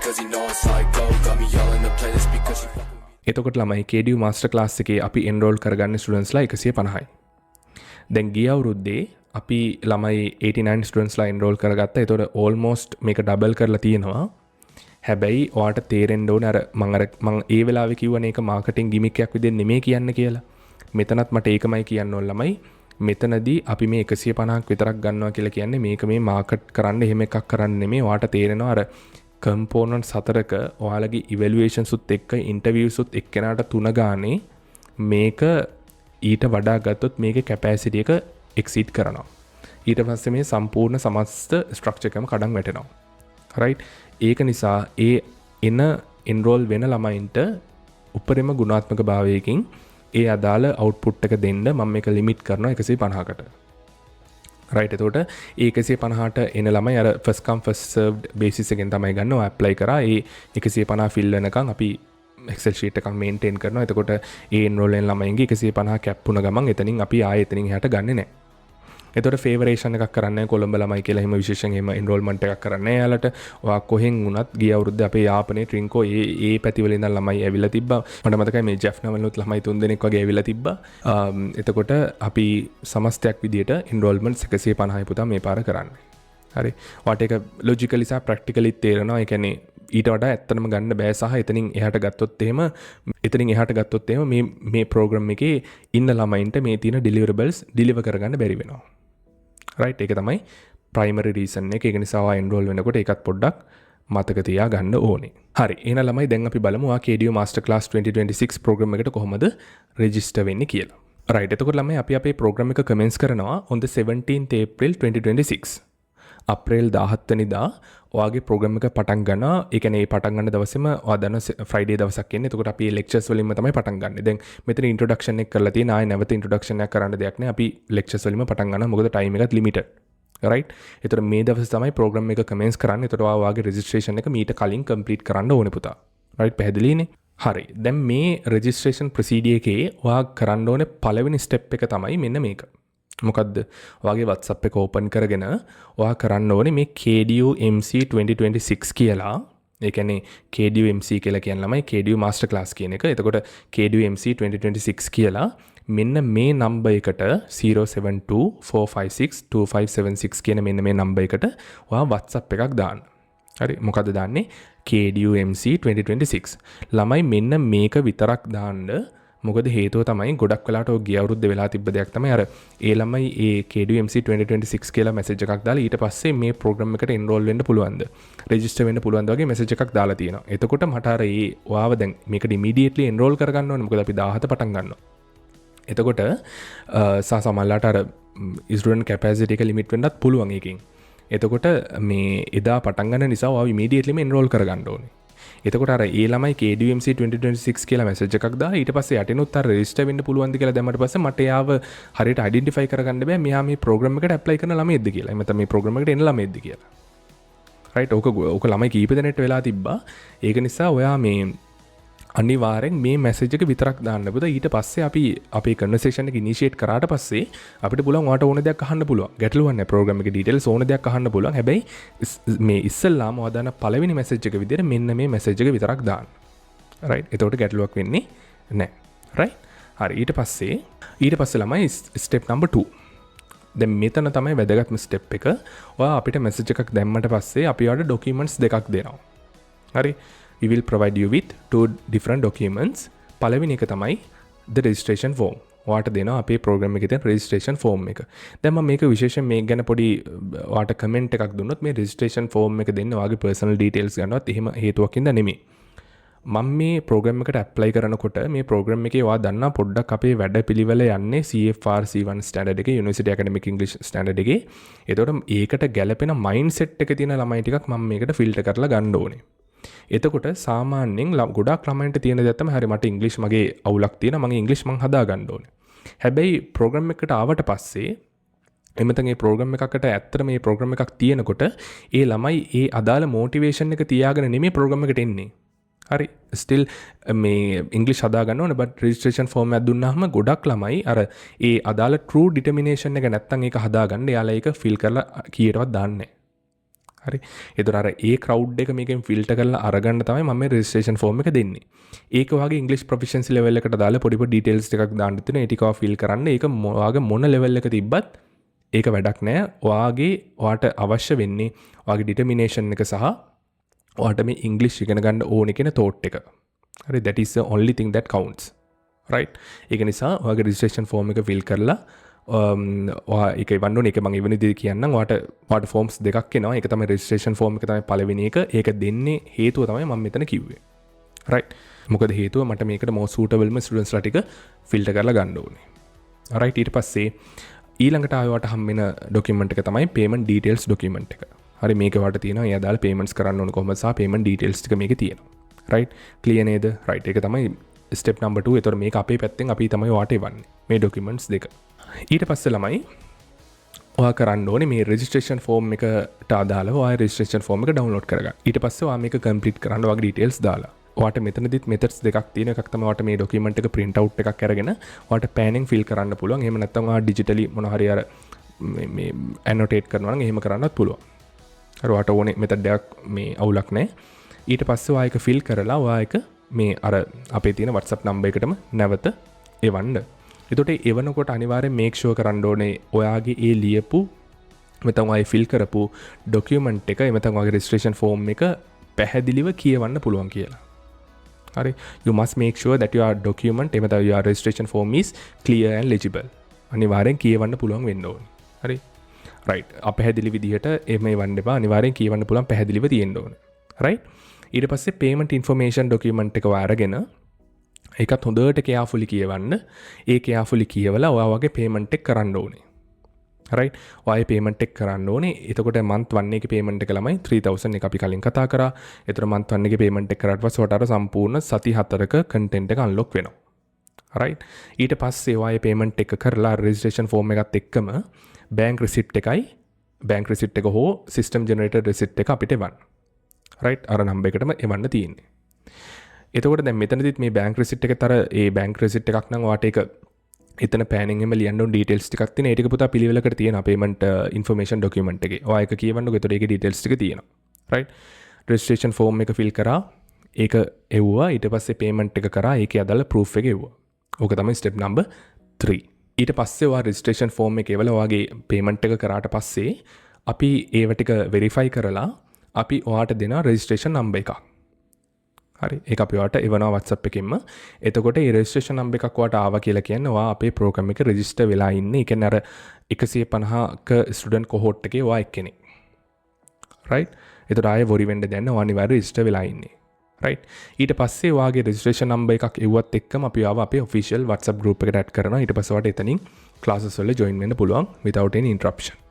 because he know I'm psycho. Got me all in the playlist because she fucking with me. එතකොට ළමයි, KDU master class එකේ අපි enrol කරගන්න ස්ටුඩන්ට්ස්ලා 150යි. දැන් ගිය අවුරුද්දේ අපි ළමයි 89 ස්ටුඩන්ට්ස්ලා එන්රෝල් කරගත්තා. එතකොට ඕල්මෝස්ට් මේක ඩබල් කරලා තියෙනවා. හැබැයි ඔයාට තේරෙන්න ඕනේ, අර මං අර මං ඒ වෙලාවේ කිව්වනේ ඒක මාකටිං ගිමික් එකක් විදිහට නෙමෙයි කියන්න කියලා. මෙතනත් මට ඒකමයි කියන්න ඕන ළමයි. මෙතනදී අපි මේ 150ක් විතරක් ගන්නවා කියලා කියන්නේ මේක මේ මාකට් කරන්න එහෙම එකක් කරන්න නෙමෙයි. ඔයාට තේරෙනවා අර කම්පෝනන්ට්ස් හතරක ඔයාලගේ ඉවැලුවේෂන්ස් උත් එක්ක ඉන්ටර්විව්ස් උත් එක්කෙනාට තුන ගානේ මේක ඊට වඩා ගත්තොත් මේකේ කැපැසිටි එක එක්සීඩ් කරනවා. ඊට පස්සේ මේ සම්පූර්ණ සමස්ත ස්ට්‍රක්චර් එකම කඩන් වැටෙනවා. රයිට්, ඒක නිසා ඒ එන එන්රෝල් වෙන ළමයින්ට උපරිම ගුණාත්මක භාවයකින් ඒ අදාළ අවුට්පුට් එක දෙන්න මම මේක ලිමිට් කරනවා 150කට. රයිට්, එතකොට ඒ 150ට එන ළමයි අර ෆස්ට් කම් ෆස්ට් සර්ව්ඩ් බේසිස් එකෙන් තමයි ගන්න. ඔයා ඇප්ලයි කරා, ඒ 150 ෆිල් වෙනකන් අපි Excel sheet එකක් මේන්ටේන් කරනවා. එතකොට ඒ එන්රෝල් වෙන ළමයින්ගේ 150 කැප් වුණ ගමන් එතනින් අපි ආයෙ එතනින් එහාට ගන්නෙ නෑ. එතකොට ෆේවරේෂන් එකක් කරන්නේ කොළඹ ළමයි කියලා එහෙම විශේෂයෙන් එහෙම එන්රෝල්මන්ට් එකක් කරන්නේ නෑ එයාලට. ඔයා කොහෙන් වුණත්, ගිය අවුරුද්දේ අපේ යාපනයේ ට්‍රින්කෝ ඒ ඒ පැතිවල ඉඳන් ළමයි ඇවිල්ලා තිබ්බා. මට මතකයි මේ ජැෆ්නා වලුත් ළමයි තුන් දෙනෙක් වගේ ඇවිල්ලා තිබ්බා. එතකොට අපි සමස්තයක් විදියට එන්රෝල්මන්ට්ස් 150යි පුතා මේ පාර කරන්නේ. හරි. ඔයාට ඒක ලොජිකලි සහ ප්‍රැක්ටිකලි තේරෙනවා. ඒ කියන්නේ ඊට වඩා ඇත්තටම ගන්න බෑ සහ එතනින් එහාට ගත්තොත් එහෙම මේ මේ ප්‍රෝග්‍රෑම් එකේ ඉන්න ළමයින්ට මේ තියෙන ඩිලිවරබල්ස් ඩිලිවර් කරගන්න බැරි වෙනවා. රයිට්, ඒක තමයි ප්‍රයිමරි රීසන් එක. ඒක නිසා ඔයා එන්රෝල් වෙනකොට ඒකත් පොඩ්ඩක් මතක තියා ගන්න ඕනේ. හරි. එහෙනම් ළමයි, දැන් අපි බලමු ඔයා KDU Master Class 2026 programme එකට කොහොමද රෙජිස්ටර් වෙන්නේ කියලා. රයිට්, එතකොට ළමයි, අපි අපේ ප්‍රෝග්‍රෑම් එක කමෙන්ස් කරනවා on the 17th April 2026. අප්‍රේල් 17 වෙනිදා ඔයාගේ ප්‍රෝග්‍රෑම් එක පටන් ගන්නවා. ඒ කියන්නේ ඒ පටන් ගන්න දවසේම ඔයා දන්න ෆ්‍රයිඩේ දවසක් එන්නේ. එතකොට අපි මේ ලෙක්චර්ස් වලින්ම තමයි පටන් ගන්නෙ. දැන් මෙතන ඉන්ට්‍රොඩක්ෂන් එක කරලා තියෙන, ආයේ නැවත ඉන්ට්‍රොඩක්ෂන් එකක් කරන්න දෙයක් නෑ. අපි ලෙක්චර්ස් වලින්ම පටන් ගන්නවා. මොකද ටයිම් එකත් ලිමිටඩ්. රයිට්. එතකොට මේ දවසේ තමයි ප්‍රෝග්‍රෑම් එක කමෙන්ස් කරන්නේ. එතකොට ඔයා ඔයාගේ රෙජිස්ට්‍රේෂන් එක මීට කලින් කම්ප්ලීට් කරන්න ඕනේ පුතා. රයිට්, පැහැදිලිනේ? හරි. දැන් මේ රෙජිස්ට්‍රේෂන් ප්‍රොසීඩියර් එකේ ඔයා කරන්න ඕනේ පළවෙනි ස්ටෙප් එක තමයි මෙන්න මේක. මොකද්ද? ඔයාගේ WhatsApp එක ඕපන් කරගෙන ඔයා කරන්න ඕනේ මේ KDU MC 2026 කියලා. ඒ කියන්නේ KDU MC කියලා කියන ළමයි KDU Master Class කියන එක. එතකොට KDU MC 2026 කියලා මෙන්න මේ නම්බර් එකට, 072 456 2576 කියන මෙන්න මේ නම්බර් එකට ඔයා WhatsApp එකක් දාන්න. හරි, මොකද්ද දාන්නේ? KDU MC 2026. ළමයි, මෙන්න මේක විතරක් දාන්න. මොකද හේතුව තමයි ගොඩක් වෙලාට ඔය ගිය අවුරුද්දේ වෙලා තිබ්බ දෙයක් තමයි අර ඒ ළමයි ඒ KDU MC 2026 කියලා මැසේජ් එකක් දාලා ඊට පස්සේ මේ ප්‍රෝග්‍රෑම් එකට එන්රෝල් වෙන්න පුළුවන්ද, රෙජිස්ටර් වෙන්න පුළුවන්ද වගේ මැසේජ් එකක් දාලා තියෙනවා. එතකොට මට අර ඒ ඔයාව දැන් මේකට ඉමීඩියට්ලි එන්රෝල් කරගන්න ඕනේ. මොකද අපි 17 පටන් ගන්නවා. එතකොට සහ සමහරලාට අර ස්ටුඩන්ට් කැපැසිටි එක ලිමිට් වෙන්නත් පුළුවන් ඒකෙන්. එතකොට මේ එදා පටන් ගන්න නිසා ඔයාව ඉමීඩියට්ලිම එන්රෝල් කරගන්න ඕනේ. එතකොට අර ඒ ළමයි KDUMC 2026 කියලා මැසේජ් එකක් දාලා ඊට පස්සේ යටිනුත් අර රෙජිස්ටර් වෙන්න පුළුවන්ද කියලා දැම්මට පස්සේ මට එයාව හරියට අයිඩෙන්ටිෆයි කරගන්න බෑ මෙයා මේ ප්‍රෝග්‍රෑම් එකට ඇප්ලයි කරන ළමයෙක්ද කියලා. එහෙම නැත්නම් මේ ප්‍රෝග්‍රෑම් එකට එන ළමයෙක්ද කියලා. රයිට්, ඕක ඕක ළමයි කීප දෙනෙක්ට වෙලා තිබ්බා. ඒක නිසා ඔයා මේ අනිවාර්යෙන් මේ මැසේජ් එක විතරක් දාන්න පුතා. ඊට පස්සේ අපි අපේ කන්වර්සේෂන් එක ඉනිෂියේට් කරාට පස්සේ අපිට පුළුවන් ඔයාට ඕන දෙයක් අහන්න පුළුවන්. ගැටලුවක් නැහැ. ප්‍රෝග්‍රෑම් එකේ ඩීටේල්ස් ඕන දෙයක් අහන්න පුළුවන්. හැබැයි මේ ඉස්සෙල්ලාම ඔයා දාන පළවෙනි මැසේජ් එක විදිහට මෙන්න මේ මැසේජ් එක විතරක් දාන්න. රයිට්, එතකොට ගැටලුවක් වෙන්නේ නැහැ. රයිට්, හරි. ඊට පස්සේ ළමයි, ස්ටෙප් නම්බර් 2. දැන් මෙතන තමයි වැදගත්ම ස්ටෙප් එක. ඔයා අපිට මැසේජ් එකක් දැම්මට පස්සේ අපි ඔයාට ඩොකියුමන්ට්ස් දෙකක් දෙනවා. හරි, we will provide you with two different documents. පළවෙනි එක තමයි the registration form. ඔයාට දෙනවා අපේ ප්‍රෝග්‍රෑම් එකේ තියෙන registration form එක. දැන් මම මේක විශේෂයෙන් මේක ගැන පොඩි ඔයාට කමෙන්ට් එකක් දුන්නොත්, මේ registration form එක දෙන්න ඔයාගේ personal details ගන්නවත් එහෙම හේතුවක් හින්දා නෙමෙයි. මම මේ ප්‍රෝග්‍රෑම් එකට ඇප්ලයි කරනකොට මේ ප්‍රෝග්‍රෑම් එකේ ඔයා දන්නා පොඩ්ඩක් අපේ වැඩ පිළිවෙල යන්නේ CEFR C1 standard එකේ, University Academic English standard එකේ. එතකොට ඒකට ගැලපෙන මයින්ඩ් සෙට් එක තියෙන ළමයි ටිකක් මම මේකට ෆිල්ටර් කරලා ගන්න ඕනේ. එතකොට සාමාන්‍යයෙන් ගොඩාක් ළමයින්ට තියෙන දේ තමයි, හරි, මට ඉංග්‍රීසි මගේ අවුලක් තියෙනවා, මගේ ඉංග්‍රීසි මං හදා ගන්න ඕනේ. හැබැයි ප්‍රෝග්‍රෑම් එකට ආවට පස්සේ, එහෙම නැත්නම් මේ ප්‍රෝග්‍රෑම් එකකට ඇත්තට මේ ප්‍රෝග්‍රෑම් එකක් තියෙනකොට ඒ ළමයි ඒ අදාළ මොටිවේෂන් එක තියාගෙන නෙමෙයි ප්‍රෝග්‍රෑම් එකට එන්නේ. හරි, ස්ටිල් මේ ඉංග්‍රීසි හදා ගන්න ඕනේ, බට් රෙජිස්ට්‍රේෂන් ෆෝම් එකක් දුන්නාම ගොඩක් ළමයි අර ඒ අදාළ ට්‍රූ ඩිටර්මිනේෂන් එක නැත්තම් ඒක හදාගන්න එයාලා ඒක ෆිල් කරලා කීයටවත් දාන්නේ නැහැ. හරි. ඒතර අර ඒ ක්‍රවුඩ් එක මේකෙන් ෆිල්ටර් කරලා අරගන්න තමයි මම මේ රෙජිස්ට්‍රේෂන් ෆෝම් එක දෙන්නේ. ඒක ඔයාගේ ඉංග්‍රීසි ප්‍රොෆිෂන්සි ලෙවල් එකට දාලා පොඩි පොඩි ඩීටේල්ස් ටිකක් දාන්න තියෙනවා. ඒ ටික ඔයා ෆිල් කරන්න. ඒක ඔයාගේ මොන ලෙවල් එක තිබ්බත් ඒක වැඩක් නෑ. ඔයාට අවශ්‍ය වෙන්නේ ඔයාගේ ඩිටර්මිනේෂන් එක සහ ඔයාට මේ ඉංග්‍රීසි ඉගෙන ගන්න ඕනේ කියන තෝට් එක. හරි, that is the only thing that counts. Right, ඒක නිසා ඔයාගේ රෙජිස්ට්‍රේෂන් ෆෝම් එක ෆිල් කරලා ඔයා ඒක එවන්න ඕනේ. ඒක මම එවන විදිහ කියන්නම් ඔයාට. ඔයාට ෆෝම්ස් දෙකක් එනවා. ඒක තමයි රෙජිස්ට්‍රේෂන් ෆෝම් එක තමයි පළවෙනි එක. ඒක දෙන්නේ හේතුව තමයි මම මෙතන කිව්වේ. රයිට්, මොකද හේතුව මට මේකට මෝස්ට් සූටබල්ම ස්ටුඩන්ට්ස්ලා ටික ෆිල්ටර් කරලා ගන්න ඕනේ. රයිට්, ඊට පස්සේ ඊළඟට ආයෙ හම්බෙන ඩොකියුමන්ට් එක තමයි පේමන්ට් ඩීටේල්ස් ඩොකියුමන්ට් එක. හරි, මේක ඔයාට තියෙනවා ඒ අදාළ පේමන්ට්ස් කරන්න ඕන කොහොමද සහ පේමන්ට් ඩීටේල්ස් ටික මේකේ තියෙනවා. රයිට්, ක්ලියර් නේද? රයිට්, ඒක තමයි ස්ටෙප් නම්බර් 2. ඒතකොට මේක අපේ පැත්තෙන් අපි තමයි ඔයාට එවන්නේ මේ ඩොකියුමන්ට්ස් දෙක. ඊට පස්සේ ළමයි, ඔයා කරන්න ඕනේ මේ රෙජිස්ට්‍රේෂන් ෆෝම් එකට අදාළව ඔයා රෙජිස්ට්‍රේෂන් ෆෝම් එක ඩවුන්ලෝඩ් කරගන්න. ඊට පස්සේ ඔයා මේක කම්ප්ලීට් කරන්න ඔයාගේ ඩීටේල්ස් දාලා. ඔයාට මෙතනදිත් මෙතඩ්ස් දෙකක් තියෙන. එකක් තමයි ඔයාට මේ ඩොකියුමන්ට් එක ප්‍රින්ට් අවුට් එකක් අරගෙන ඔයාට පෑනෙන් ෆිල් කරන්න පුළුවන්. එහෙම නැත්නම් ඔයා ඩිජිටලි මොන හරි අර මේ මේ ඇනොටේට් කරනවා නම් එහෙම කරන්නත් පුළුවන්. අර ඔයාට ඕනේ මෙතඩ් එකක්, මේ අවුලක් නැහැ. ඊට පස්සේ ඔයා ඒක ෆිල් කරලා ඔයා ඒක මේ අර අපේ තියෙන WhatsApp number එකටම නැවත එවන්න. එතකොට එවනකොට අනිවාර්යෙන් මේක් ෂුවර් කරන්න ඕනේ ඔයාගේ ඒ ලියපු නැත්නම් ඔයා ෆිල් කරපු ඩොකියුමන්ට් එක, එහෙම නැත්නම් ඔයාගේ රෙජිස්ට්‍රේෂන් ෆෝම් එක පැහැදිලිව කියවන්න පුළුවන් කියලා. හරි, you must make sure that your document, එහෙම නැත්නම් your registration form is clear and legible. අනිවාර්යෙන් කියවන්න පුළුවන් වෙන්න ඕනේ. හරි. රයිට්. අපැහැදිලි විදිහට එහෙම එවන්න එපා. අනිවාර්යෙන් කියවන්න පුළුවන් පැහැදිලිව තියෙන්න ඕනේ. රයිට්. ඊට පස්සේ පේමන්ට් ඉන්ෆර්මේෂන් ඩොකියුමන්ට් එක ඔයා අරගෙන ඒකත් හොඳට කෙයාෆුලි කියවන්න. ඒ කෙයාෆුලි කියවලා ඔයා වගේ පේමන්ට් එක කරන්න ඕනේ. රයිට්, ඔයා පේමන්ට් එක කරන්න ඕනේ. එතකොට මන්ත් 1 එකේ පේමන්ට් එක ළමයි 3000 එක අපි කලින් කතා කරා. එතකොට මන්ත් 1 එකේ පේමන්ට් එක කරාට පස්සේ ඔයාට අර සම්පූර්ණ සති 4ක කන්ටෙන්ට් එක අන්ලොක් වෙනවා. රයිට්, ඊට පස්සේ ඔයා පේමන්ට් එක කරලා රෙජිස්ට්‍රේෂන් ෆෝම් එකත් එක්කම බැංක් රිසිප්ට් එකයි, බැංක් රිසිප්ට් එක හෝ සිස්ටම් ජෙනරේටඩ් රිසිප්ට් එක අපිට එවන්න. රයිට්, අර නම්බර් එකටම එවන්න තියෙන්නේ. එතකොට දැන් මෙතනදිත් මේ බැංක් රිසිප්ට් එකත් අර ඒ බැංක් රිසිප්ට් එකක් නම් ඔයාට ඒක එතන පෑනෙන් එහෙම ලියන්න ඕන ඩීටේල්ස් ටිකක් තියෙන. ඒ ටික පුතා පිළිවෙලකට තියෙනවා පේමන්ට් ඉන්ෆර්මේෂන් ඩොකියුමන්ට් එකේ. ඔයා ඒක කියවන්නකෝ. එතකොට ඒකේ ඩීටේල්ස් ටික තියෙනවා. රයිට්. රෙජිස්ට්‍රේෂන් ෆෝම් එක ෆිල් කරා. ඒක එව්වා. ඊට පස්සේ පේමන්ට් එක කරා. ඒකේ අදාළ ප්‍රූෆ් එක එව්වා. ඕක තමයි ස්ටෙප් නම්බර් 3. ඊට පස්සේ ඔයා රෙජිස්ට්‍රේෂන් ෆෝම් එක එවලා ඔයාගේ පේමන්ට් එක කරාට පස්සේ අපි ඒව ටික වෙරිෆයි කරලා අපි ඔයාට දෙනවා රෙජිස්ට්‍රේෂන් නම්බර් එකක්. හරි, ඒක අපි ඔයාට එවනවා WhatsApp එකකින්ම. එතකොට ඒ රෙජිස්ට්‍රේෂන් නම්බර් එකක් ඔයාට ආවා කියලා කියන්නේ ඔයා අපේ ප්‍රෝග්‍රෑම් එකේ රෙජිස්ටර් වෙලා ඉන්නේ. ඒ කියන්නේ අර 150ක ස්ටුඩන්ට් කොහෝට් එකේ ඔයා එක්කෙනෙක්. රයිට්? එතකොට ආයේ වොරි වෙන්න දෙයක් නෑ. ඔයා අනිවාර්යයෙන් රෙජිස්ටර් වෙලා ඉන්නේ. රයිට්. ඊට පස්සේ ඔයාගේ රෙජිස්ට්‍රේෂන් නම්බර් එකක් එව්වත් එක්කම අපි ඔයාව අපේ ඔෆිෂියල් WhatsApp group එකට ඇඩ් කරනවා. ඊට පස්සේ ඔයාට එතනින් ක්ලාසස් වල ජොයින් වෙන්න පුළුවන් without any interruption.